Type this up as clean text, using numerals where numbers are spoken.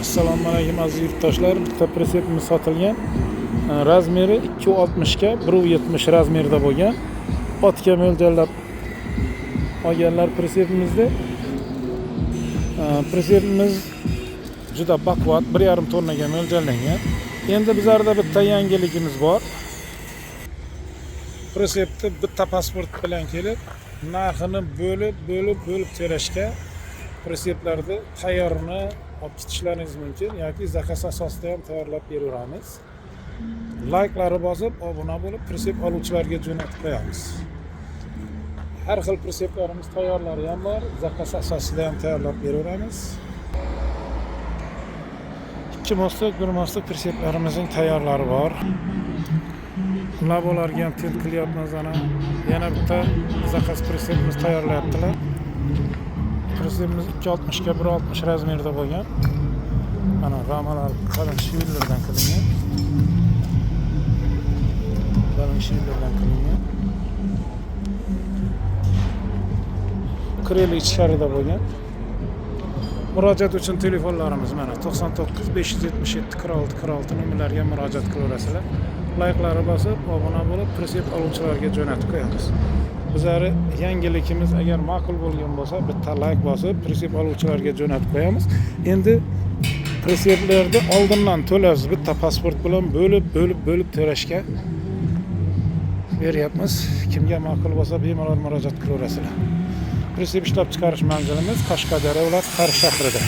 Assalomu alaykum, aziz yurtdoshlar. Bitta pritsepimiz sotilgan. Размер i 2,60 ga 1,70 размер da bo'lgan. Otga mo'ljallab olganlar pritsepimizni. Pritsepimiz juda baquvvat, 1,5 tonnaga mo'ljallangan. Endi bizlarda bitta yangiligimiz bor. Pritsepni bitta pasport bilan kelib, narxini bo'lib, bo'lib, bo'lib to'lashga pritseplarni tayyorini olib ketishlaringiz mumkin yoki заказ asosida ham tayyorlab beraveramiz. Layklari bosib, obuna bo'lib, pritsep oluvchilarga jo'natib qo'yamiz. Har xil pritseplarimiz tayyorlari ham bor, заказ asosida ham tayyorlab beraveramiz. Ikki mostuk, bir mostuk pritseplarimizning tayyorlari bor. Labolarga ham tint qilyapmiz ana. Yana bitta заказ pritsepimiz tayyorlayaptilar. Pritsepimiz 2,60 ga 1,60 размер da bo'lgan. Mana, ramalar qalin швеллер dan qilingan. Qalin швеллер dan qilingan. Kreli ichkarida bo'lgan. Murojaat uchun telefonlarimiz mana 99 577 46 46 nomerlarga murojaat qilaverasizlar. Layklari bosib, obuna bo'lib, pritsep oluvchilarga jo'natib qo'yamiz. Bizlarni yangiligimiz agar ma'qul bo'lgan bo'lsa, bitta layk bosib, pritsep oluvchilarga jo'natib qo'yamiz. Endi pritseplarni oldindan to'lasiz, bitta pasport bilan bo'lib, bo'lib, bo'lib to'lashga beryapmiz. Kimga ma'qul bo'lsa, bemalol murojaat qilaverasizlar. Pritsep ishlab chiqarish manzilimiz Qashqadaryo viloyati, Qarshi shahrida.